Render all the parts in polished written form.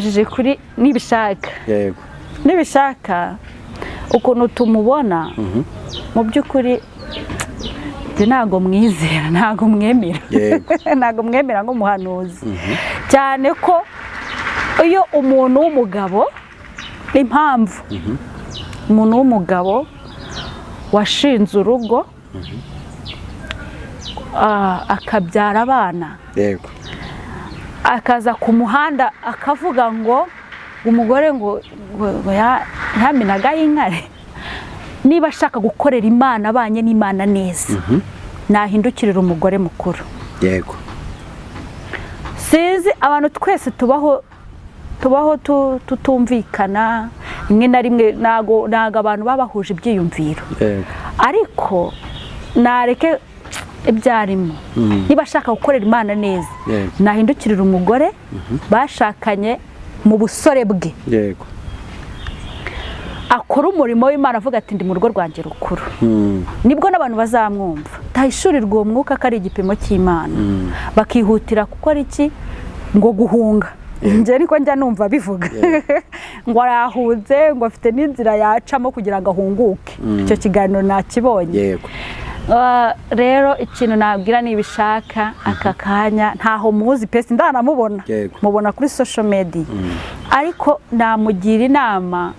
Jije kuri Nibishaka. Yego. Nibishaka, ukuntu tumubona, mu by'ukuri njye ntabwo mwizera, ntabwo mwemera. Ntabwo mwemera nk'umuhanuzi, cyane ko iyo umuntu w'umugabo, impamvu umuntu w'umugabo washinze urugo, akabyara abana, akaza ku muhanda akavuga ngo umugore ngo yamenagaho inkari, niba ashaka gukorera Imana abanye n'Imana neza, nahindukirira umugore mukuru. Sinzi, abantu twese tubaho tutumvikana rimwe na rimwe, ntago abantu baba bahuje ibyiyumviro. Ariko nareke ibyo arimo, niba ashaka gukorera Imana neza, nahindukirira umugore bashakanye mu busore bwe, akora umurimo w'Imana avuga ati: "Ndi mu rugo rwanjye rukuru." Nibwo n'abantu bazamwumva, tahishurirwa uwo mwuka ko ari igipimo cy'Imana, bakihutira gukora iki? Ngo guhunga. Njye niko njya numva bivuga ngo arahunze, ngo afite n'inzira yacamo kugira ngo ahunguke. Icyo kiganiro nakibonye. Rero ikintu nabwira Nibishaka aka kanya, ntaho muzi pe, ndanamubona, mubona kuri social media, ariko namugira inama: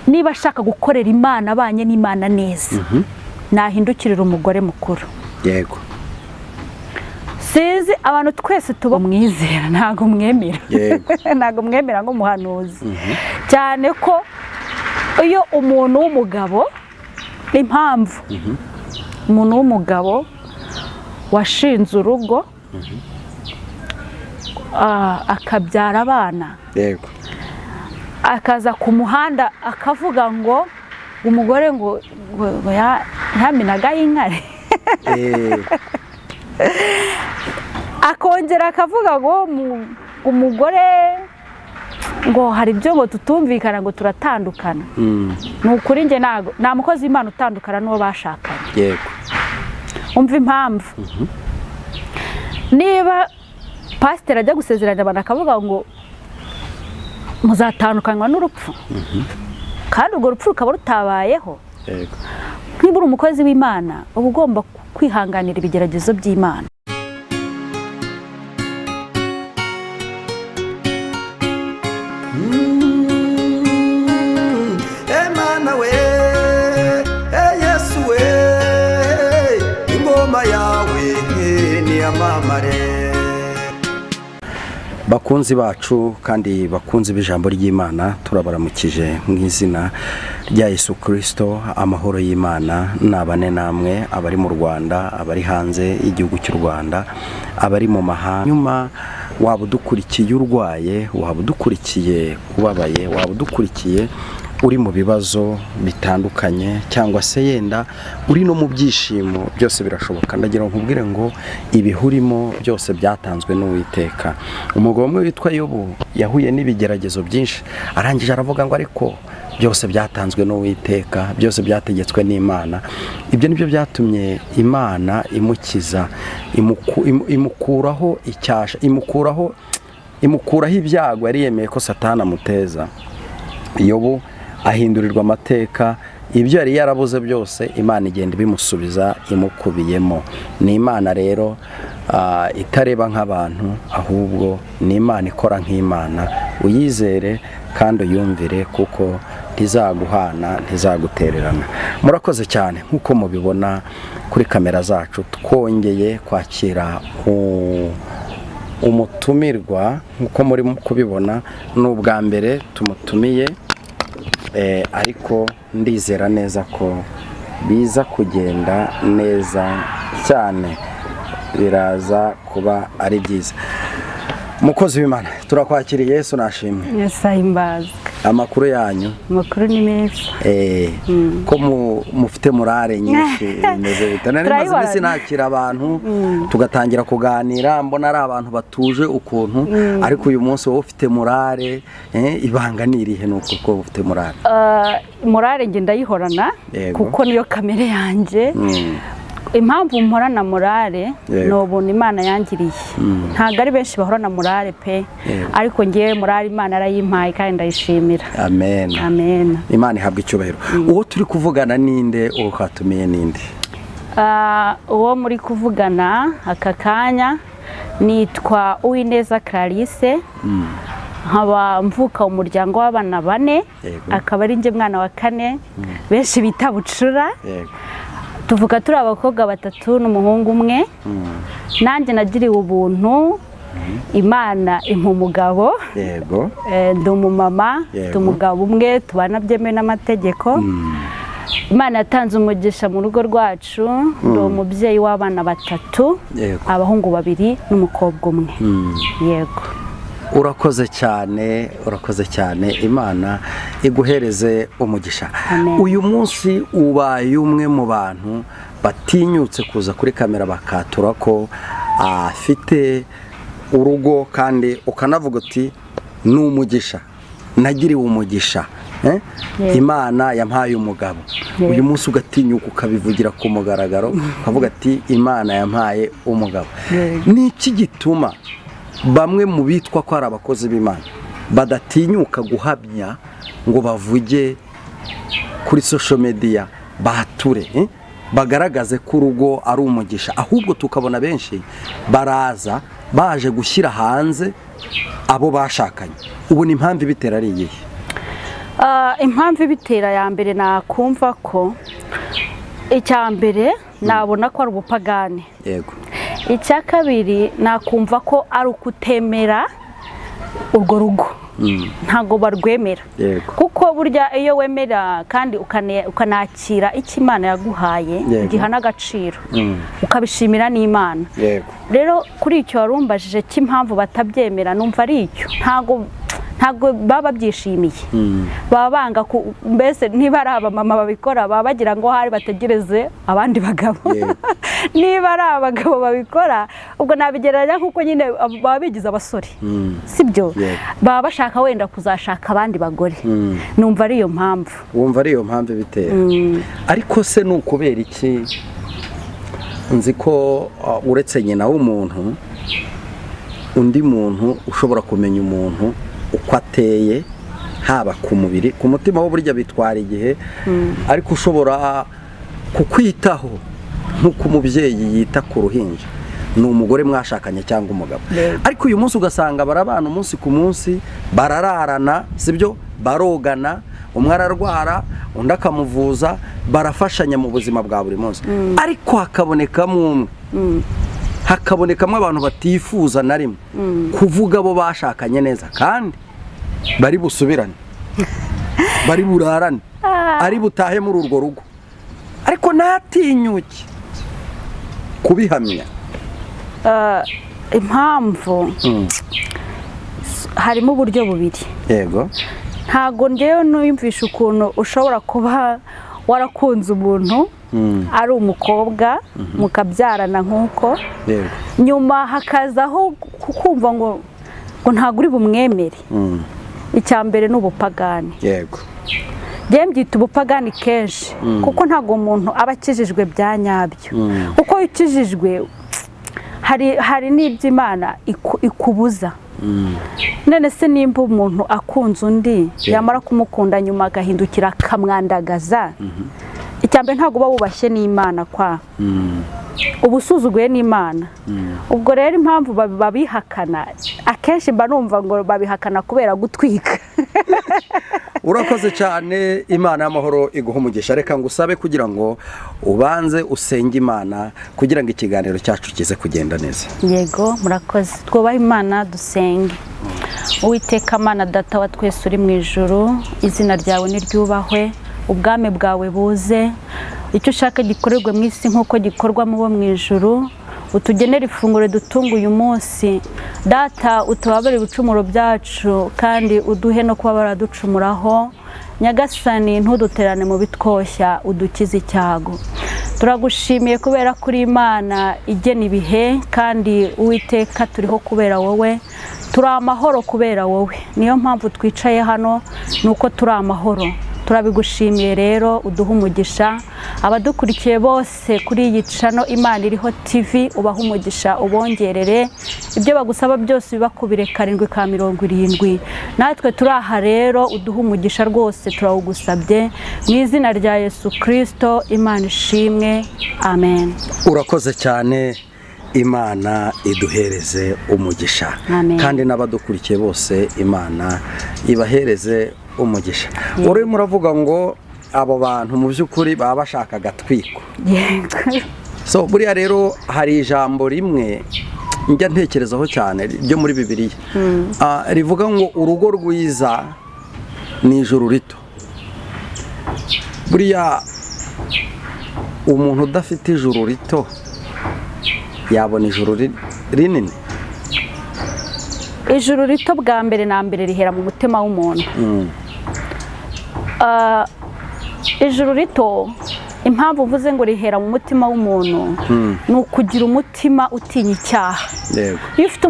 niba ashaka gukorera Imana abanye n'Imana neza, nahindukirira umugore mukuru. Sinzi, abantu twese tuba mwizera, ntabwo mwemera. Ntabwo mwemera nk'umuhanuzi, cyane ko iyo umuntu w'umugabo, impamvu umuntu w'umugabo washinze urugo, akabyara abana, akaza ku muhanda akavuga ngo umugore ngo yamenagaho inkari, akongera akavuga ngo umugore ngo hari ibyo ngo tutumvikana, ngo turatandukana. Ni ukuri njye ntago, nta mukozi w'Imana utandukana n'uwo bashakanye. Umva impamvu: niba pasiteri ajya gusezeranya abantu akavuga ngo muzatandukanywa n'urupfu, kandi urwo rupfu rukaba rutabayeho, niba uri umukozi w'Imana uba ugomba kwihanganira ibigeragezo by'Imana. Emana we, Yesu we, ingoma yawe niyamamare. Bakunzi bacu kandi bakunzi b'ijambo ry'Imana, turabaramukije mu izina rya Yesu Kirisito. Amahoro y'Imana nabane namwe, abari mu Rwanda, abari hanze y'igihugu cy'u Rwanda, abari mu mahanga. Nyuma waba udukurikiye urwaye, waba udukurikiye ubabaye, waba udukurikiye uri mu bibazo bitandukanye, cyangwa se yenda uri no mu byishimo, byose birashoboka. Ndagira ngo nkubwire ngo ibihurimo byose byatanzwe n'Uwiteka. Umugabo umwe witwa Yobu yahuye n'ibigeragezo byinshi, arangije aravuga ngo ariko byose byatanzwe n'Uwiteka, byose byategetswe n'Imana. Ibyo nibyo byatumye Imana imukiza, imukuraho icyasha, imukuraho ibyago yari yemeye ko Satani amuteza. Yobu ahindurirwa amateka, ibyo yari yarabuze byose Imana igenda ibimusubiza imukubiyemo. Ni Imana rero itareba nk'abantu, ahubwo ni Imana ikora nk'Imana. Uyizere kandi uyumvire, kuko ntizaguhana, ntizagutererana. Murakoze cyane. Nk'uko mubibona kuri kamera zacu, twongeye kwakira umutumirwa. Nk'uko muri kubibona, ni ubwa mbere tumutumiye, ariko ndizera neza ko biza kugenda neza cyane, biraza kuba ari byiza. Mukozi w'Imana, turakwakiriye. Yesu nashimwe. Yesu ahimbazwe. Amakuru yanyu? Amakuru ni meza. Ko mufite morale nyinshi, bimeze bite? Nari maze Turayibona. iminsi nakira abantu, tugatangira kuganira, mbona ari abantu batuje ukuntu, ariko uyu munsi wowe ufite morale, ibanga ni irihe? Ni uko ko ufite morale? Morale njye ndayihorana, kuko niyo kamere yanjye. Impamvu mporana morale Yego. ni ubuntu Imana yangiriye. Ntabwo ari benshi bahorana morale pe, ariko ngewe morale Imana yarayimpaye kandi ndayishimira. Amen. Amen. Imana ihabwa icyubahiro. Uwo turi kuvugana ninde? Uwo twatumiye ninde? Uwo muri kuvugana aka kanya nitwa Uwineza Clarisse, nkaba mvuka mu muryango w'abana bane, akaba ari njye mwana wa kane, benshi bita Bucura. Tuvuka turi abakobwa batatu n'umuhungu umwe. Nanjye nagiriwe ubuntu, Imana impa umugabo. Ndi umumama, mfite umugabo umwe tubana byemewe n'amategeko. Imana yatanze umugisha mu rugo rwacu. Ndi umubyeyi w'abana batatu, abahungu babiri n'umukobwa umwe. Yego. Urakoze cyane, urakoze cyane, Imana iguhereze umugisha. Amen. Uyu munsi ubaye umwe mu bantu batinyutse kuza kuri kamera bakatura ko afite urugo, kandi ukanavuga uti ni umugisha, nagiriwe umugisha. Imana yampaye umugabo. Uyu munsi ugatinyuka ukabivugira ku mugaragaro, ukavuga ati Imana yampaye umugabo. Ni iki gituma bamwe mu bitwa ko ari abakozi b'Imana badatinyuka guhamya ngo bavuge kuri social media, bature, bagaragaze ko urugo ari umugisha, ahubwo tukabona benshi baraza baje gushyira hanze abo bashakanye? Ubu ni impamvu ibitera ari iyihe? Impamvu ibitera ya mbere, nakumva ko icya mbere nabona ko ari ubupagani. Icya kabiri, nakumva ko ari ukutemera urwo rugo, ntabwo barwemera. Kuko burya iyo wemera kandi ukanakira icyo Imana yaguhaye, ugiha n'agaciro, ukabishimira n'Imana. Rero kuri icyo warumbajije cy'impamvu batabyemera, numva ari icyo, ntabwo baba babyishimiye, baba banga mbese niba ari abamama babikora, baba bagira ngo hari bategereze abandi bagabo. Niba ari abagabo babikora, ubwo nabigereranya nk'uko nyine baba bigize abasore, sibyo? Baba bashaka wenda kuzashaka abandi bagore. Numva ari iyo mpamvu. Wumva ari iyo mpamvu ibitera. Ariko se ni ukubera iki? Nzi ko uretse nyina w'umuntu, undi muntu ushobora kumenya umuntu uko ateye, haba ku mubiri, ku mutima wo burya bitwara igihe, ariko ushobora kukwitaho nk'uko umubyeyi yita ku ruhinja, ni umugore mwashakanye cyangwa umugabo. Ariko uyu munsi ugasanga barabana umunsi ku munsi, barararana, sibyo, barogana, umwe ararwara undi akamuvuza, barafashanya mu buzima bwa buri munsi, ariko hakabonekamo umwe, hakabonekamo abantu batifuza na rimwe kuvuga abo bashakanye neza, kandi bari busubirane, bari burarane, ari butahe muri urwo rugo, ariko ntatinyuke kubihamya. Impamvu harimo uburyo bubiri. Ntabwo ngewe nuyumvisha ukuntu ushobora kuba warakunze umuntu ari umukobwa, mukabyarana nk'uko, nyuma hakazaho kumva ngo ntabwo uri bumwemere. Icya mbere ni ubupagani. Njyewe mbyita ubupagani kenshi, kuko ntabwo umuntu aba akijijwe bya nyabyo, kuko iyo ukijijwe hari n'ibyo Imana ikubuza. None se nimba umuntu akunze undi, yamara kumukunda nyuma agahindukira akamwandagaza, icya mbere ntabwo uba wubashye n'Imana, kwa uba usuzuguye n'Imana. Ubwo rero impamvu babihakana akenshi, mba numva ngo babihakana kubera gutwika. Urakoze cyane, Imana y'amahoro iguha umugisha. Reka ngusabe kugira ngo ubanze usenge Imana kugira ngo ikiganiro cyacu kize kugenda neza. Yego, murakoze. Twubahe Imana, dusenge. Uwiteka Mana Data wa twese uri mu ijuru, izina ryawe niryubahwe, ubwami bwawe buze, icyo ushaka gikorerwe mu isi nk'uko gikorwa mu bo mu ijuru. Utugenere ifunguro dutunga uyu munsi. Data, utubabare ibicumuro byacu kandi uduhe no kuba baraducumuraho. Nyagasani, ntuduterane mu bitwoshya, udukize icyago. Turagushimiye kubera kuri Imana igena ibihe, kandi Uwiteka turiho kubera wowe, turi amahoro kubera wowe. Niyo mpamvu twicaye hano, ni uko turi amahoro. Turabigushimiye rero, uduhe umugisha. Abadukurikiye bose kuri iyi channel Imana Iriho TV, ubahe umugisha, ubongerere ibyo bagusaba byose, bibakubire karindwi ka 70. Natwe turi aha rero, uduhe umugisha rwose, turawugusabye mu izina rya Yesu Kirisito. Imana ishimwe, amen. Urakoze cyane, Imana iduhereze umugisha. Amen. Kandi n'abadukurikiye bose, Imana ibahereze umugisha. Urimo uravuga ngo abo bantu mu by'ukuri baba bashaka agatwiko. Yego. So buriya rero hari ijambo rimwe njya ntekerezaho cyane ryo muri Bibiliya, rivuga ngo urugo rwiza ni ijuru rito. Buriya umuntu udafite ijuru rito yabona ijuru rinini? Ijuru rito bwa mbere na mbere rihera mu mutima w'umuntu. Ijuru rito, impamvu uvuze ngo rihera mu mutima w'umuntu, ni ukugira umutima utinya icyaha. Iyo ufite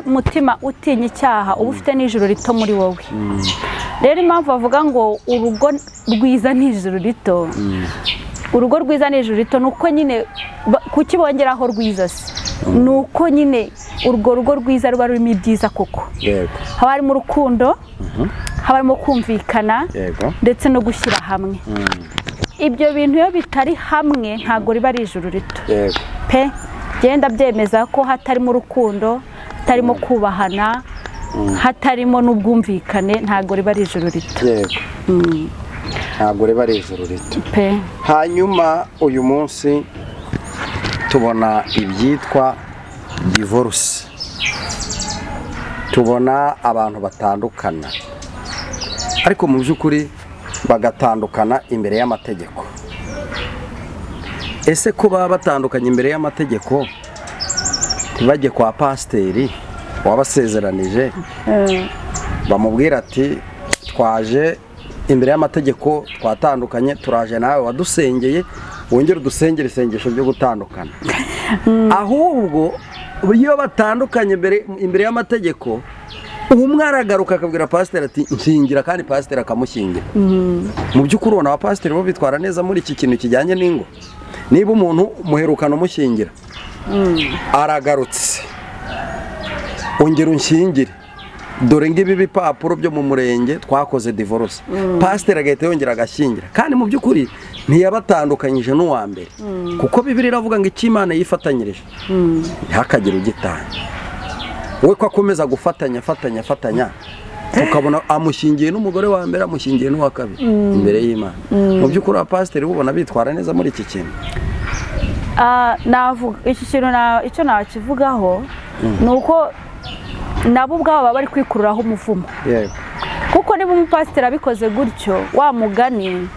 umutima utinya icyaha, uba ufite n'ijuru rito muri wowe. Rero impamvu bavuga ngo urugo rwiza ni ijuru rito, urugo rwiza ni ijuru rito, ni uko nyine kuki bongeraho rwiza se? Ni uko nyine urwo rugo rwiza ruba rurimo ibyiza koko. Haba harimo urukundo, haba harimo kumvikana, ndetse no gushyira hamwe. Ibyo bintu iyo bitari hamwe, ntabwo riba ari ijuru rito. Pe, genda byemeza ko hatarimo urukundo, hatarimo kubahana, hatarimo n'ubwumvikane, ntabwo riba ari ijuru rito. Yego, ntabwo riba ari ijuru rito. Pe. Hanyuma uyu munsi tubona ibyitwa divorce, tubona abantu batandukana, ariko mu by'ukuri bagatandukana imbere y'amategeko. Ese ko baba batandukanye imbere y'amategeko, ntibajye kwa pasiteri wabasezeranije, bamubwira ati: "Twaje imbere y'amategeko, twatandukanye, turaje, nawe wadusengeye wongere udusengere isengesho ryo gutandukana"? Ahubwo iyo batandukanye imbere y'amategeko, umwe aragaruka akabwira pasiteri ati: "Nshyingira," kandi pasiteri akamushyingira. Mu by'ukuri ubona abapasiteri bo bitwara neza muri iki kintu kijyanye n'ingo? Niba umuntu muherukana umushyingira, aragarutse: "Ongera unshyingire, dore ngibi bipapuro byo mu murenge, twakoze divorce," pasiteri agahita yongera agashyingira, kandi mu by'ukuri ntiyabatandukanyije n'uwa mbere, kuko Bibiliya iravuga ngo icyo Imana yifatanyirije ntihakagire ugitanga. We ko akomeza gufatanya, afatanya, afatanya, tukabona amushyingiye n'umugore wa mbere, amushyingiye n'uwa kabiri imbere y'Imana, mu by'ukuri abapasiteri bubona bitwara neza muri iki kintu? Navuga iki kintu, icyo nakivugaho ni uko nabo ubwabo baba bari kwikururaho umuvumo. Kuko niba umupasiteri abikoze gutyo, wa mugani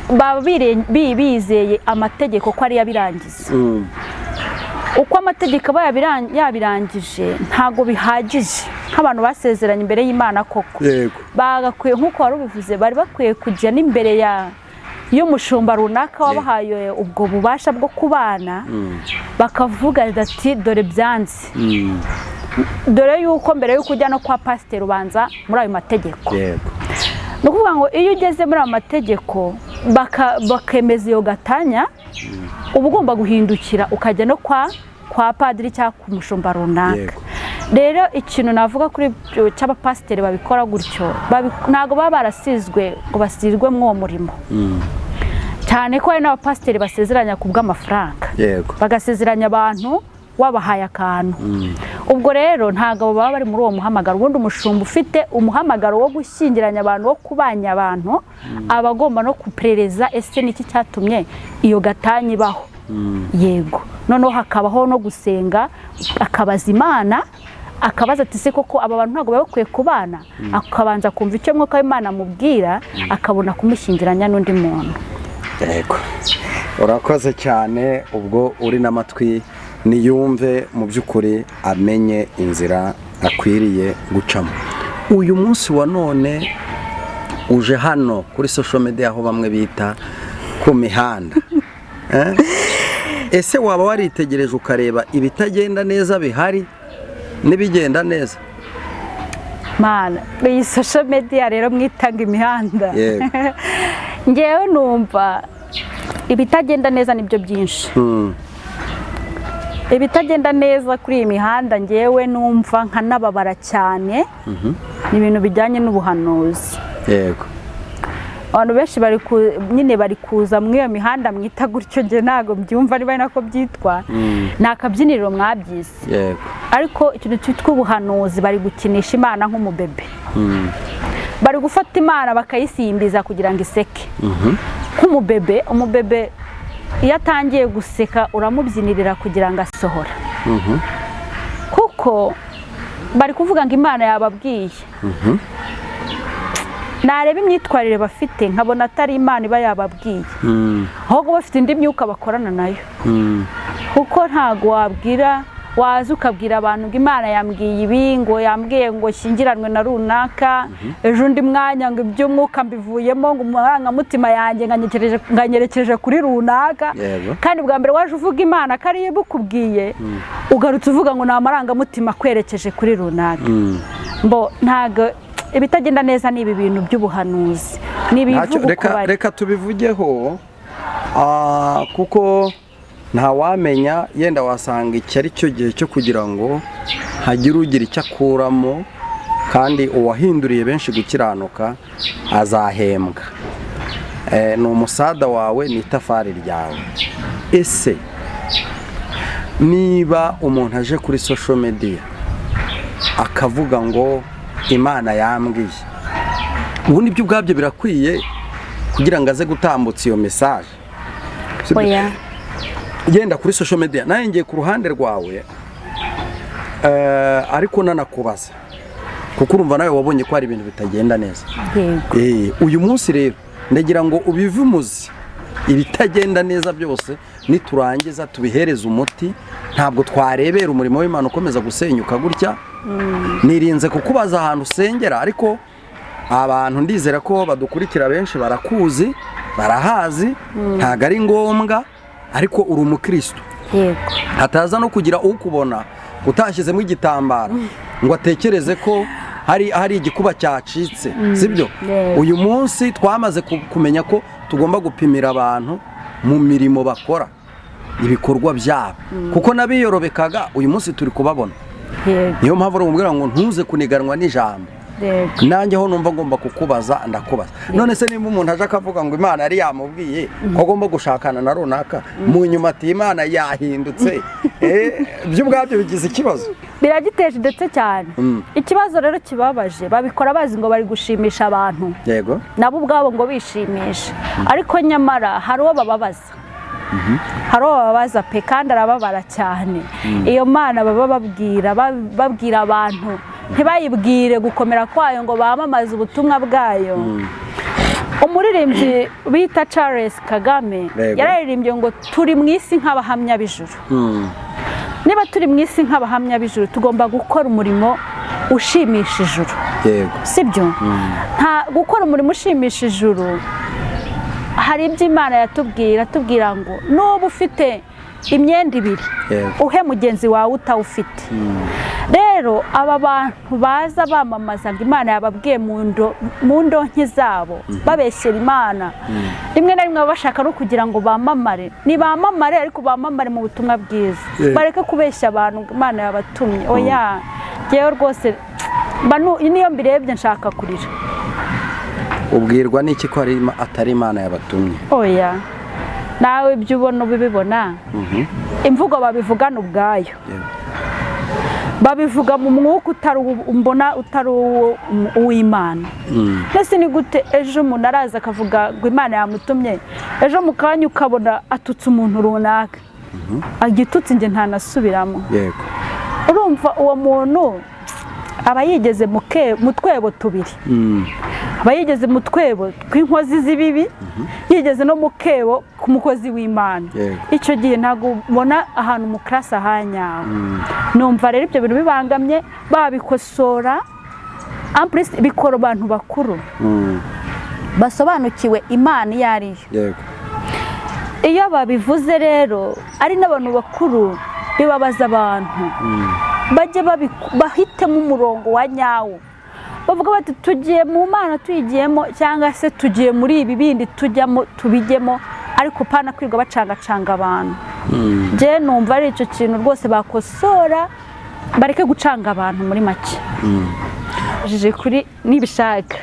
baba bizeye amategeko ko ariyo abirangiza. Uko amategeko aba yabirangije ntabwo bihagije nk'abantu basezeranye imbere y'Imana koko. Bagakwiye, nk'uko wari ubivuze, bari bakwiye kujya n'imbere ya y'umushumba runaka wabahaye ubwo bubasha bwo kubana, bakavuga ati: "Dore byanze." Dore yuko mbere y'uko ujya no kwa pasiteri ubanza muri ayo mategeko. Ni ukuvuga ngo iyo ugeze muri ayo mategeko bakemeza iyo gatanya, uba ugomba guhindukira ukajya no kwa padiri cyangwa ku mushumba runaka. Rero ikintu navuga kuri ibyo cy'abapasiteri babikora gutyo, ntabwo baba barasizwe ngo basizwe muri uwo murimo, cyane ko hari n'abapasiteri basezeranya ku bw'amafaranga, bagasezeranya abantu wabahaye akantu. Ubwo rero ntabwo baba bari muri uwo muhamagaro. Ubundi umushumba ufite umuhamagaro wo gushyingiranya abantu, wo kubanya abantu, aba agomba no kuperereza: ese niki cyatumye iyo gatanya ibaho? Yego, noneho hakabaho no gusenga, akabaza Imana, akabaza ati: "Se koko aba bantu ntabwo baba bakwiye kubana?" Akabanza kumva icyo Mwuka w'Imana amubwira, akabona kumushyingiranya n'undi muntu. Yego, urakoze cyane. Ubwo uri n'amatwi niyumve, mu by'ukuri amenye inzira akwiriye gucamo. Uyu munsi wa none uje hano kuri social media, aho bamwe bita ku mihanda. Eh? Ese waba waritegereje ukareba ibitagenda neza bihari n'ibigenda neza? Mana, iyi social media rero mwitanga imihanda. Yego. Ngewe numva ibitagenda neza nibyo byinshi. Ibitagenda neza kuri iyi mihanda, ngewe numva nkanababara cyane, ni ibintu bijyanye n'ubuhanuzi. Abantu benshi nyine bari kuza muri iyo mihanda mwita gutyo, njye ntabwo mbyumva niba ari nako byitwa, ni akabyiniriro mwabyise. Ariko ikintu cyitwa ubuhanuzi, bari gukinisha Imana nk'umubebe. Bari gufata Imana bakayisimbiza kugira ngo iseke nk'umubebe. Umubebe iyo atangiye guseka uramubyinirira kugira ngo asohora, kuko bari kuvuga ngo Imana yababwiye. Nareba imyitwarire bafite nkabona atari Imana iba yababwiye, ahubwo bafite indi myuka bakorana nayo, kuko ntabwo wabwira, waza ukabwira abantu ngo Imana yambwiye ibi, ngo yambwiye ngo shyingiranwe na runaka, ejo undi mwanya ngo iby'umwuka mbivuyemo, ngo amarangamutima yanjye nganyerekeje kuri runaka. Kandi bwa mbere waje uvuga Imana ko ariyo ibukubwiye, ugarutse uvuga ngo ni amarangamutima akwerekeje kuri runaka. Mbo ntabwo ibitagenda neza ni ibi bintu by'ubuhanuzi, ni Ntacyo, ibivuga uko reka bari. Reka tubivugeho, kuko ntawamenya, yenda wasanga iki ari cyo gihe cyo kugira ngo hagire ugira icyo akuramo, kandi uwahinduriye benshi gukiranuka azahembwa. Ni umusada wawe, ni itafari ryawe. Ese niba umuntu aje kuri social media akavuga ngo Imana yambwiye, ubundi ibyo ubwabyo birakwiye kugira ngo aze gutambutsa iyo message? Oya. Genda kuri social media, nawe ngiye ku ruhande rwawe, ariko nanakubaza, kuko urumva nawe wabonye ko hari ibintu bitagenda neza. Yego. Uyu munsi rero ndagira ngo ubive umuzi ibitagenda neza byose, niturangiza tubihereze umuti. Ntabwo twarebera umurimo w'Imana ukomeza gusenyuka gutya. Nirinze kukubaza ahantu usengera, ariko abantu ndizera ko badukurikira benshi barakuzi, barahazi, ntabwo ari ngombwa, ariko uri umukristo. Yego. Hataza no kugira ukubona utashyizemo igitambaro ngo atekereze ko hari igikuba cyacitse, sibyo? Yego. Uyu munsi twamaze kumenya ko tugomba gupimira abantu mu mirimo bakora, ibikorwa byabo, kuko n'abiyorobekaga uyu munsi turi kubabona. Niyo mpamvu urumubwira ngo ntuze kuniganwa n'ijambo. Nanjye aho numva ngomba kukubaza ndakubaza. None se nimba umuntu aje akavuga ngo Imana yari yamubwiye ko agomba gushakana na runaka, mu nyuma ati Imana yahindutse, byo ubwabyo bigize ikibazo? Biragiteje ndetse cyane. Ikibazo rero kibabaje, babikora bazi ngo bari gushimisha abantu, nabo ubwabo ngo bishimishe, ariko nyamara hari uwo bababaza, hari uwo bababaza pe, kandi arababara cyane. Iyo Mana baba babwira, babwira abantu ntibayibwire gukomera kwayo ngo bamamaze ubutumwa bwayo. Umuririmbyi bita Charles Kagame yararirimbye ngo turi mu isi nk'abahamya b'ijuru. Niba turi mu isi nk'abahamya b'ijuru, tugomba gukora umurimo ushimisha ijuru. Sibyo? Nta gukora umurimo ushimisha ijuru, hari ibyo Imana yatubwira, iratubwira ngo nuba ufite imyenda ibiri, uhe mugenzi wawe utawufite. Rero aba bantu baza bamamaza ngo Imana yababwiye mu ndonke zabo, babeshyera Imana, rimwe na rimwe baba bashaka no kugira ngo bamamare. Nibamamare, ariko bamamare mu butumwa bwiza, bareke kubeshya abantu ngo Imana yabatumye. Oya, ngewe rwose niyo mbirebye nshaka kurira. Ubwirwa n'iki ko atari Imana yabatumye? Oya, nawe ibyo ubona ubibona, imvugo babivugana ubwayo, babivuga mu mwuka utari mbona, utari uw'Imana. Mbese ni gute ejo umuntu araza akavuga ngo Imana yamutumye, ejo mu kanya ukabona atutse umuntu runaka, agitutse njye ntanasubiramo? Urumva uwo muntu aba yigeze mu twebo tubiri, aba yigeze mu twebo tw'inkozi z'ibibi, yigeze no mu kebo k'umukozi w'Imana. Icyo gihe ntabwo ubona ahantu mu karasi ahanyawe. Numva rero ibyo bintu bibangamye, babikosora. Ampurisi bikora abantu bakuru basobanukiwe Imana iyo ari yo. Iyo babivuze rero ari n'abantu bakuru, bibabaza abantu. Bajye bahitemo umurongo wa nyawo. Bavuga bati: "Tugiye mu Mana tuyigiyemo, cyangwa se tugiye muri ibi bindi tujyamo tubijyemo," ariko pana kwirirwa bacangacanga abantu. Njye numva ari icyo kintu rwose bakosora, bareke gucanga abantu muri make. Jije kuri Nibishaka.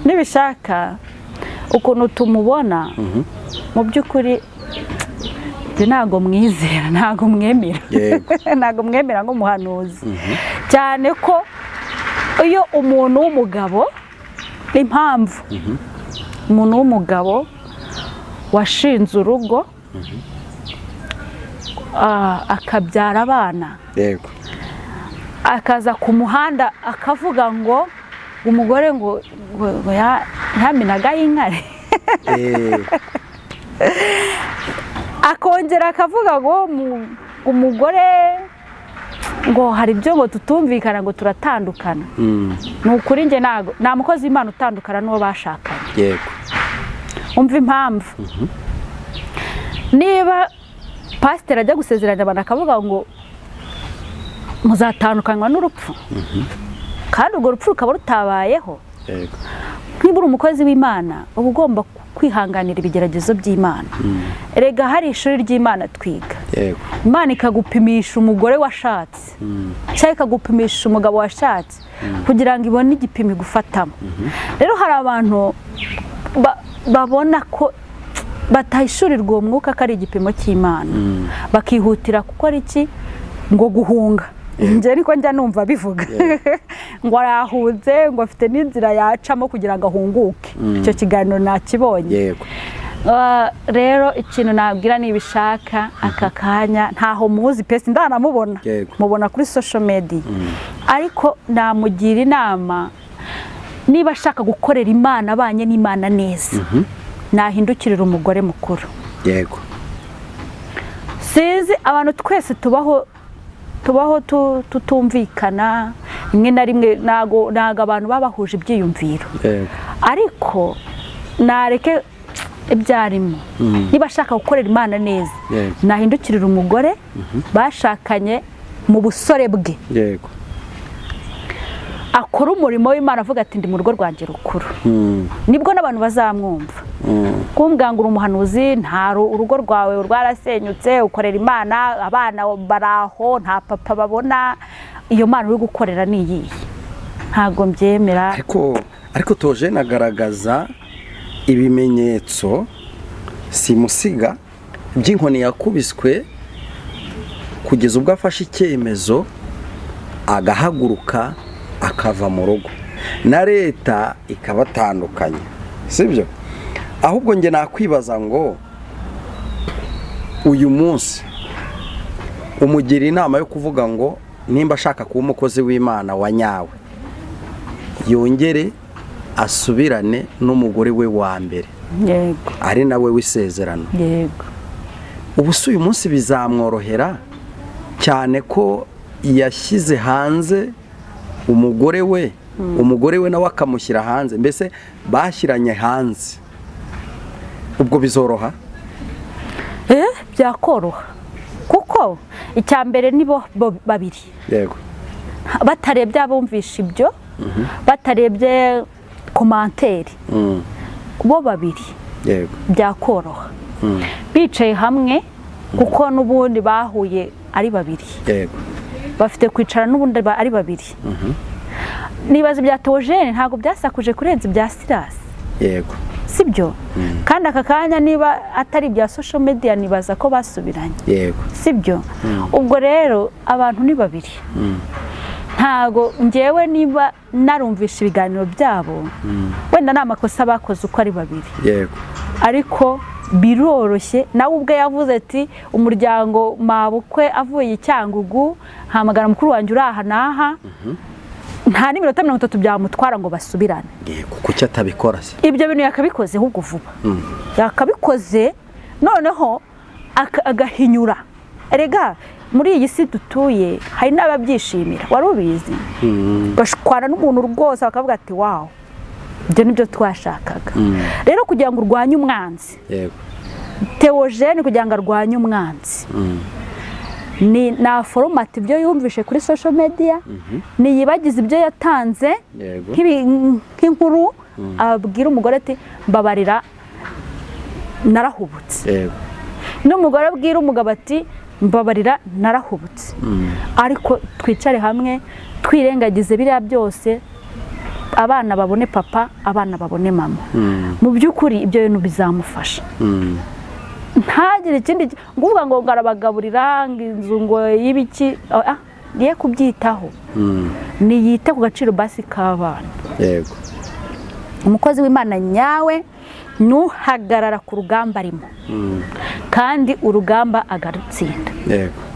Nibishaka, ukuntu tumubona, mu by'ukuri njye ntabwo mwizera, ntabwo mwemera. Ntabwo mwemera nk'umuhanuzi, cyane ko iyo umuntu w'umugabo, impamvu umuntu w'umugabo washinze urugo, akabyara abana, akaza ku muhanda akavuga ngo umugore ngo yaminaga y'inkari, akongera akavuga ngo umugore ngo hari ibyo ngo tutumvikana, ngo turatandukana. Ni ukuri njye ntago nta mukozi w'Imana utandukana n'uwo bashakanye. Umva impamvu: niba pasiteri ajya gusezeranya abantu akavuga ngo muzatandukanywa n'urupfu, kandi urwo rupfu rukaba rutabayeho, niba uri umukozi w'Imana uba ugomba kwihanganira ibigeragezo by'Imana. Erega hari ishuri ry'Imana twiga. Imana ikagupimisha umugore washatse cyangwa ikagupimisha umugabo washatse kugira ngo ibone igipimo igufatamo. Rero hari abantu babona ko batahishurirwa uwo mwuka ko ari igipimo cy'Imana, bakihutira gukora iki? Ngo guhunga. Njye niko njya numva bivuga ngo arahunze, ngo afite n'inzira yacamo kugira ngo ahunguke. Icyo kiganiro nakibonye. Rero ikintu nabwira Nibishaka aka kanya, ntaho muzi pe, sindanamubona, mubona kuri social media, ariko namugira inama: niba ashaka gukorera Imana abanye n'Imana neza, nahindukirira umugore mukuru. Sinzi, abantu twese tubaho tutumvikana rimwe na rimwe, ntago abantu baba bahuje ibyiyumviro, ariko nareke ibyo arimo. Niba ashaka gukorera Imana neza, nahindukirira umugore bashakanye mu busore bwe, akora umurimo w'Imana avuga ati: "Ndi mu rugo rwanjye rukuru." Nibwo n'abantu bazamwumva. Kumbwira ngo uri umuhanuzi, nta urugo rwawe rwarasenyutse, ukorera Imana, abana baraho nta papa babona, iyo Mana uri gukorera ni iyihe? Ntabwo mbyemera. Ariko Tojene agaragaza ibimenyetso simusiga by'inkoni yakubiswe kugeza ubwo afashe icyemezo agahaguruka akava mu rugo, na leta ikabatandukanya, sibyo? Ahubwo njye nakwibaza ngo uyu munsi umugira inama yo kuvuga ngo nimba ashaka kuba umukozi w'Imana wa nyawe, yongere asubirane n'umugore we wa mbere, ari nawe w'isezerano. Ubu si uyu munsi bizamworohera, cyane ko yashyize hanze umugore we, umugore we nawe akamushyira hanze, mbese bashyiranye hanze, ubwo bizoroha? Byakoroha, kuko icya mbere ni bo babiri, batarebye abumvisha ibyo, batarebye commentaire, bo babiri, byakoroha bicaye hamwe, kuko n'ubundi bahuye ari babiri, bafite kwicara n'ubundi ari babiri. Nibaza ibya Teogene ntabwo byasakuje kurenza ibya Sirasi, sibyo? Kandi aka kanya niba atari ibya social media, nibaza ko basubiranye, sibyo? Ubwo rero abantu ni babiri. Ntago ngewe niba narumvisha ibiganiro byabo, wenda ni amakosa bakoze uko ari babiri, ariko biroroshye. Nawe ubwe yavuze ati: "Umuryango mabukwe avuye i Cyangugu, hamagara mukuru wanjye uri aha n'aha." Nta n'iminota 30 byamutwara ngo basubirane. Kuki atabikora se? Ibyo bintu yakabikoze ahubwo vuba, yakabikoze noneho agahinyura. Erega muri iyi si dutuye hari n'ababyishimira, wari ubizi? Bashwana n'umuntu rwose bakavuga ati: "Wow, ibyo nibyo twashakaga." Rero kugira ngo urwanye umwanzi, Teogene kugira ngo arwanye umwanzi. Ni naforomata ibyo yumvishe kuri social media, niyibagize ibyo yatanze nk'inkuru, abwira umugore ati: "Mbabarira, narahubutse." N'umugore abwira umugabo ati: "Mbabarira, narahubutse, ariko twicare hamwe, twirengagize biriya byose, abana babone papa, abana babone mama." Mu by'ukuri ibyo bintu bizamufasha, ntagire ikindi nguvuga ngo ngarabagaburira, ngo inzu, ngo y'ibiki, ye kubyitaho, niyite ku gaciro basi k'abana. Umukozi w'Imana nyawe nuhagarara ku rugamba arimo, kandi urugamba agarutsinda.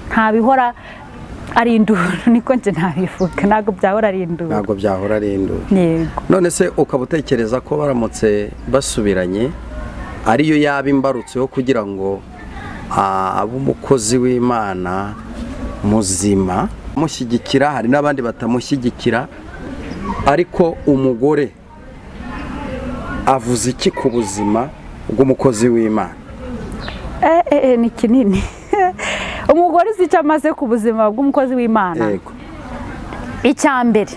Ntabihora ari induru, niko njye nabivuga, ntabwo byahora ari induru. Ntabwo byahora ari induru. Yego. None se ukaba utekereza ko baramutse basubiranye ariyo yaba imbarutso yo kugira ngo abe umukozi w'Imana muzima mushyigikira? Hari n'abandi batamushyigikira, ariko umugore avuze iki ku buzima bw'umukozi w'Imana? Ni kinini. Umugore uzi icyo amaze ku buzima bw'umukozi w'Imana? Yego. Icya mbere,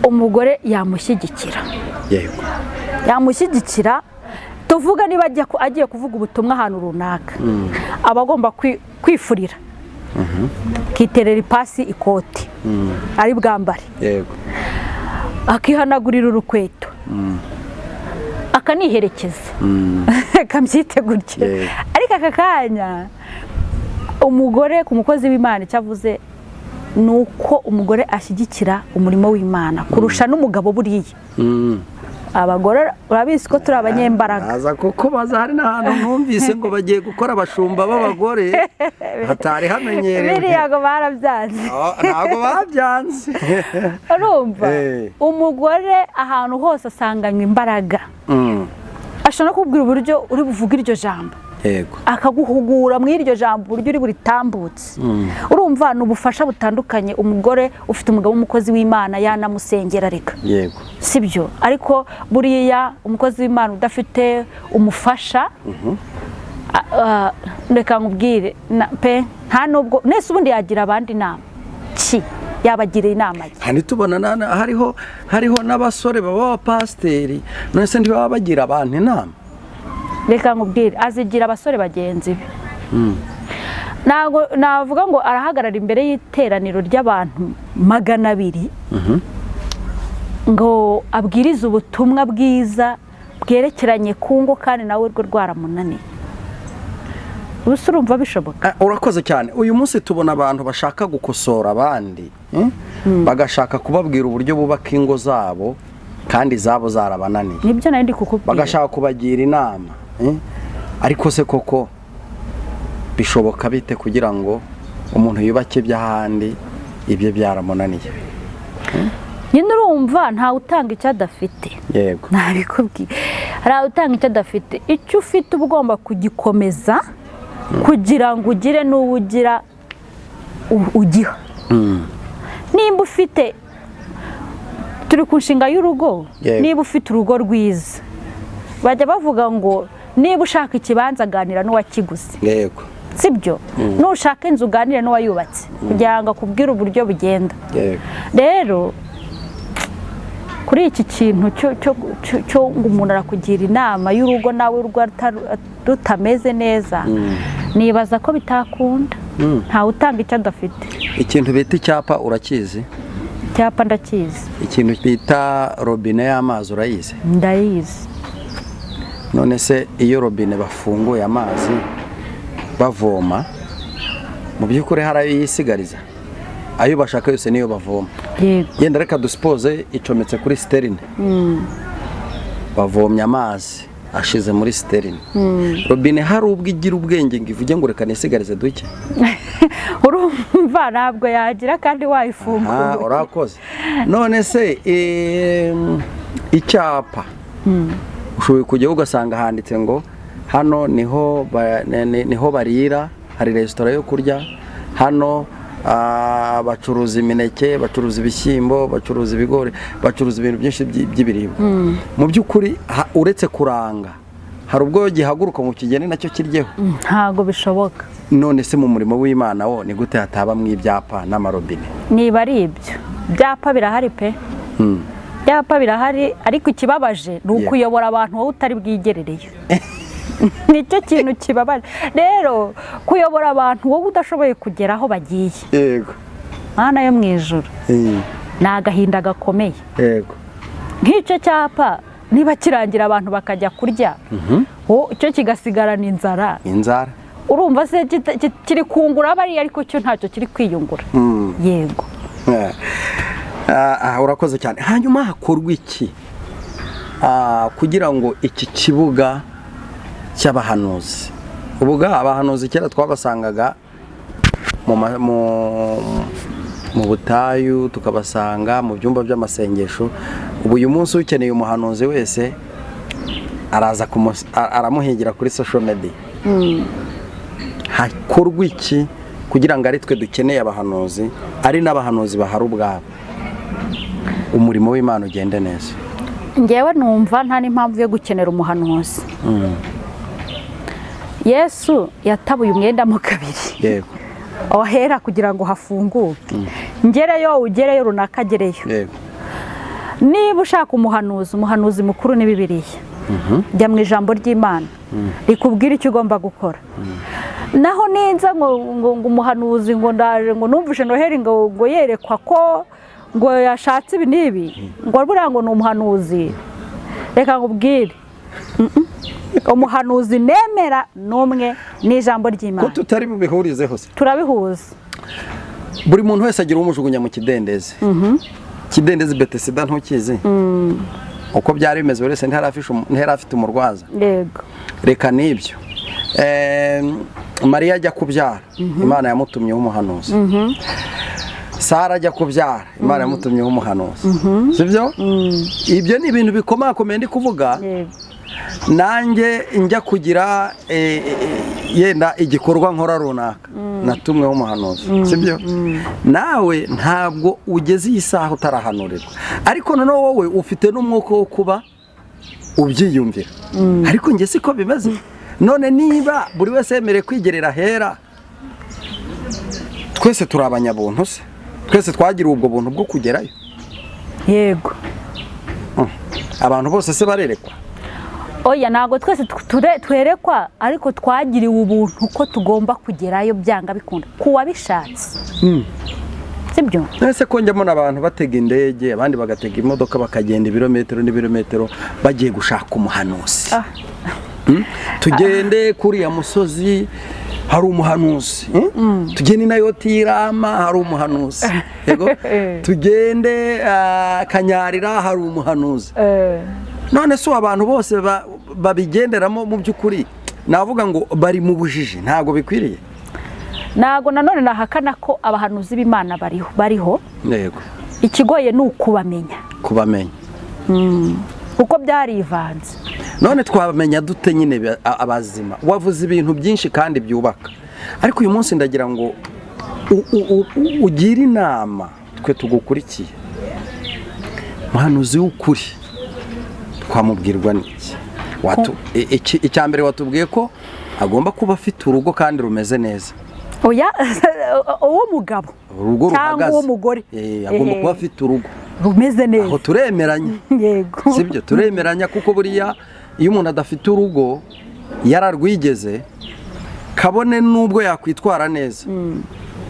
umugore yamushyigikira. Yamushyigikira. Tuvuga niba agiye kuvuga ubutumwa ahantu runaka, aba agomba kwifurira, akiterera ipasi ikoti ari bwambare, akihanagurira urukweto, akaniherekeza, kabyite gutya. Ariko aka kanya umugore ku mukozi w'Imana icyo avuze ni uko umugore ashyigikira umurimo w'Imana kurusha n'umugabo buriya. Abagore urabizi ko turi abanyembaraga. Naza kuko baza hari n'ahantu numvise ngo bagiye gukora abashumba b'abagore hatari hamenyerewe. Biriya ngo barabyanze. Oh, ntabwo babyanze. Urumva, umugore ahantu hose asanganywe imbaraga. Ashobora no kubwira uburyo uri buvuge iryo jambo, akaguhugura mu iryo jambo uburyo uri buritambutse. Urumva ni ubufasha butandukanye. Umugore ufite umugabo w'umukozi w'Imana yanamusengera reka. Sibyo? Ariko buriya umukozi w'Imana udafite umufasha, reka nkubwire pe, nta nubwo nese ubundi yagira abandi inama ki? Yabagira inama ki? Hani tubona hariho n'abasore baba abapasiteri, none se ntibaba bagira abantu inama? Reka nkubwire, azigira abasore bagenzi be. Ntabwo navuga ngo arahagarara imbere y'iteraniro ry'abantu 200 ngo abwirize ubutumwa bwiza bwerekeranye ku ngo, kandi nawe rwe rwaramunaniye. Ubu se urumva bishoboka? Urakoze cyane. Uyu munsi tubona abantu bashaka gukosora abandi, Bagashaka kubabwira uburyo bubaka ingo zabo kandi izabo zarabananiye. Nibyo nari ndi kukubwira. Bagashaka kubagira inama, Ariko se koko bishoboka bite kugira ngo umuntu yubake iby'ahandi ibyo byaramunaniye? Nyine urumva, ntawe utanga icyo adafite. Ntabikubwiye, hari utanga icyo adafite. Icyo ufite uba ugomba kugikomeza kugira ngo ugire n'uwo ugira ugiha. Nimba ufite, turi ku nshinga y'urugo, niba ufite urugo rwiza, bajya bavuga ngo niba ushaka ikibanza aganira n'uwakiguze. Sibyo? Nushaka inzu uganire n'uwayubatse kugira ngo akubwire uburyo bugenda. Rero kuri iki kintu cyo ngo umuntu arakugira inama y'urugo nawe urugo rutameze neza, nibaza ko bitakunda. Ntawe utanga icyo adafite. Ikintu bita icyapa urakizi? Icyapa ndakizi. Ikintu bita robine y'amazi urayizi? Ndayizi. None se iyo robine bafunguye amazi bavoma, mu by'ukuri hari ayo yisigariza? Ayo bashaka yose niyo bavoma. Yenda reka dusipoze icometse kuri citerne, bavomye amazi ashize muri citerne. Robine hari ubwo igira ubwenge ngo ivuge ngo reka nisigarize duke? Urumva ntabwo yagira kandi wayifunguye. Urakoze. None se icyapa ushoboye kujyaho ugasanga handitse ngo hano niho niho barira, hari resitora yo kurya hano, bacuruza imineke, bacuruza ibishyimbo, bacuruza ibigori, bacuruza ibintu byinshi by'ibiribwa. Mu by'ukuri uretse kuranga Hari ubwo gihaguruka ngo kigende nacyo kiryeho? Ntabwo bishoboka. None se mu murimo w'Imana wo ni gute hatabamwo ibyapa n'amarobine? Niba ari ibyo byapa birahari pe, byapa birahari, ariko ikibabaje ni ukuyobora abantu wowe utari bwigerereyo. Nicyo kintu kibabaje rero, kuyobora abantu wowe udashoboye kugera aho bagiye. Mana yo mu ijuru, ni agahinda gakomeye. Nk'icyo cyapa niba kirangira abantu bakajya kurya, cyo kigasigarana inzara. Inzara. Urumva se kiri kungura bariya, ariko cyo ntacyo kiri kwiyungura. Yego. Urakoze cyane. Hanyuma hakorwa iki kugira ngo iki kibuga cy'abahanuzi, ubuga abahanuzi kera twabasangaga mu butayu, tukabasanga mu byumba by'amasengesho, ubu uyu munsi ukeneye umuhanuzi wese araza aramuhigira kuri social media? Hakorwa iki kugira ngo ari twe dukeneye abahanuzi, ari n'abahanuzi bahari ubwabo, umurimo w'Imana ugende neza? Ngewe numva nta n'impamvu yo gukenera umuhanuzi. Yesu yatabuye umwenda mo kabiri ahera kugira ngo hafunguke, ngereyo, ugereyo, runaka agereyo. Niba ushaka umuhanuzi, umuhanuzi mukuru ni Bibiliya. Jya mu ijambo ry'Imana rikubwira icyo ugomba gukora. Naho ninza ngo umuhanuzi, ngo ndaje, ngo numvise Noheli ngo yerekwa ko ngo yashatse ibi n'ibi, ngo buriya ngo ni umuhanuzi, reka nkubwire. Umuhanuzi nemera ni umwe, ni ijambo Ko ry'Imana. tutari bubihurizeho se? Turabihuza. Buri muntu wese agira umujugunya mu kidendezi. Kidendezi Betesida ntukizi uko byari bimeze? Buri wese ntiyari afite umurwaza? Yego. Reka n'ibyo. Mariya ajya kubyara, Imana yamutumyeho umuhanuzi. Sara ajya kubyara, Imana yamutumyeho umuhanuzi, sibyo? Ibyo ni ibintu bikomakomeye ndi kuvuga. Yego. Nanjye njya kugira yenda igikorwa nkora runaka, natumweho umuhanuzi, sibyo? Nawe ntabwo ugeze iyi saha utarahanurirwa, ariko noneho wowe ufite n'umwuka wo kuba ubyiyumvira, ariko njye siko bimeze. None niba buri wese yemerewe kwigerera ahera, twese turi abanyabuntu se? Twese twagiriwe ubwo buntu bwo kugerayo? Yego. Abantu bose se barerekwa? Oya, ntabwo twese twerekwa, ariko twagiriwe ubuntu ko tugomba kugerayo byanga bikunda ku wabishatse, sibyo? Ese ko njyamo abantu batega indege, abandi bagatega imodoka, bakagenda ibirometero n'ibirometero bagiye gushaka umuhanuzi? Tugende kuriya musozi hari umuhanuzi, Tugende i Nayoti y'i Rama hari umuhanuzi. Yego, tugende Kanyarira hari umuhanuzi. None se ubu abantu bose babigenderamo, mu by'ukuri navuga ngo bari mu bujiji, ntabwo bikwiriye. Ntabwo nanone nahakana ko abahanuzi b'Imana bariho, bariho. Ikigoye ni ukubamenya. Kubamenya. Kuko byarivanze. None twabamenya dute nyine abazima? Wavuze ibintu byinshi kandi byubaka, ariko uyu munsi ndagira ngo ugire inama twe tugukurikiye. Muhanuzi w'ukuri twamubwirwa n'iki? Icya mbere watubwiye ko agomba kuba afite urugo kandi rumeze neza. Oya, uw'umugabo Urugo cyangwa ruhagaze. uw'umugore. Agomba kuba afite urugo rumeze neza. Aho turemeranya? Yego. Sibyo? Turemeranya, kuko buriya iyo umuntu adafite urugo yararwigeze, kabone n'ubwo yakwitwara neza,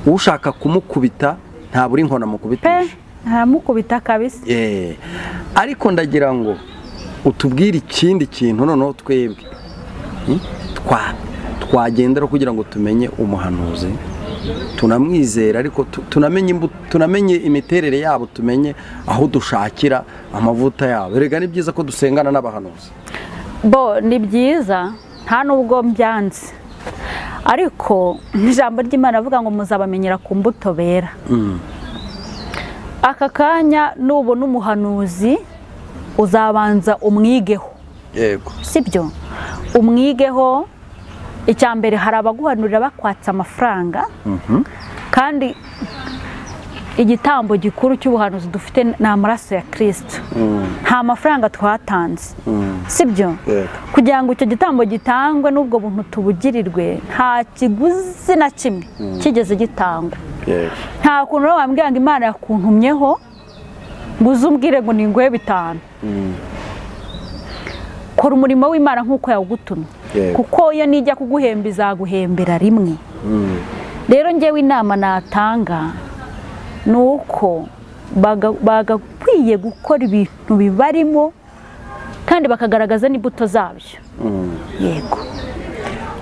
ushaka kumukubita ntabura inkoni Pe. amukubitisha. Aramukubita kabisa. Ariko ndagira ngo utubwire ikindi kintu noneho twebwe twagendera kugira ngo tumenye umuhanuzi, tunamwizera, ariko tunamenye imiterere yabo, tumenye aho dushakira amavuta yabo. Erega ni byiza ko dusengana n'abahanuzi. Bo ni byiza, nta nubwo mbyanze, ariko ijambo ry'Imana avuga ngo muzabamenyera ku mbuto bera. Aka kanya nubona umuhanuzi, uzabanza umwigeho. Sibyo? Umwigeho. Icya mbere, hari abaguhanurira bakwatsa amafaranga, kandi Igitambo gikuru cy'ubuhanuzi dufite ni amaraso ya Kirisito. Nta mafaranga twatanze, sibyo? Yego. Kugira ngo icyo gitambo gitangwe n'ubwo buntu tubugirirwe, nta kiguzi na kimwe kigeze gitangwa. Nta kuntu rero wambwira ngo Imana yakuntumyeho ngo uze umbwire ngo ninguhe 5. Kora umurimo w'Imana nk'uko yawugutumye, kuko iyo nijya kuguhemba izaguhembera rimwe. Rero ngewe inama natanga ni uko bagakwiye gukora ibintu bibarimo kandi bakagaragaza n'imbuto zabyo. Yego.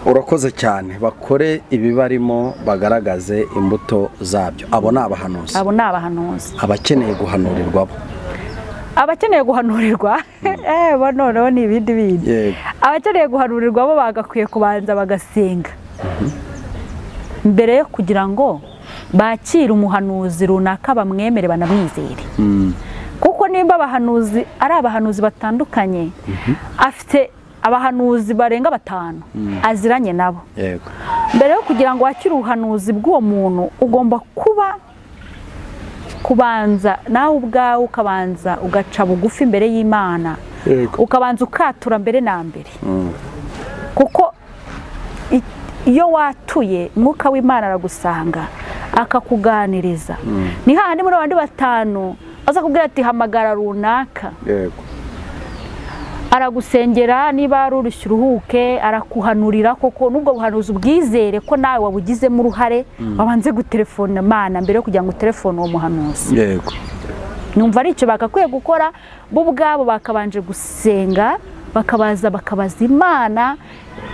Urakoze cyane. Bakore ibibarimo, bagaragaze imbuto zabyo. Abo ni abahanuzi. Abo ni abahanuzi. Abakeneye guhanurirwa bo? Abakeneye guhanurirwa bo noneho ni ibindi bindi. Abakeneye guhanurirwa bo bagakwiye kubanza bagasenga mbere yo kugira ngo bakire umuhanuzi runaka, bamwemere banamwizere, kuko nimba abahanuzi ari abahanuzi batandukanye, afite abahanuzi barenga 5 aziranye nabo. Mbere yo kugira ngo wakire ubuhanuzi bw'uwo muntu, ugomba kuba kubanza nawe ubwawe ukabanza ugaca bugufi imbere y'Imana, ukabanza ukatura mbere na mbere, kuko iyo watuye, Mwuka w'Imana aragusanga akakuganiriza. Ni hahandi muri abandi 5 aza kubwira ati: "Hamagara runaka." Aragusengera, niba ari urushyi uruhuke, arakuhanurira koko n'ubwo buhanuzi ubwizere ko nawe wabugizemo uruhare, wabanze gutelefona Imana mbere yo kugira ngo utelefone uwo muhanuzi. Numva ari icyo bagakwiye gukora bo ubwabo, bakabanje gusenga, bakabaza bakabaza Imana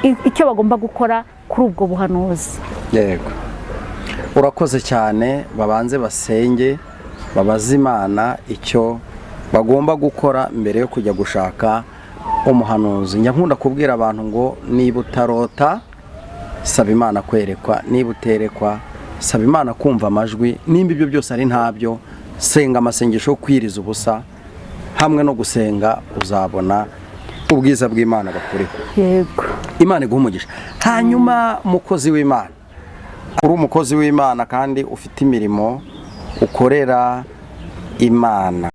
icyo bagomba gukora kuri ubwo buhanuzi. Yego, urakoze cyane. Babanze basenge, babaze Imana icyo bagomba gukora mbere yo kujya gushaka umuhanuzi. Njya nkunda kubwira abantu ngo niba utarota, saba Imana kwerekwa; niba uterekwa, saba Imana kumva amajwi; nimba ibyo byose ari ntabyo, senga amasengesho yo kwiriza ubusa hamwe no gusenga, uzabona ubwiza bw'Imana bakuriho. Imana iguha umugisha. Hanyuma umukozi w'Imana, uri umukozi w'Imana kandi ufite imirimo ukorera Imana.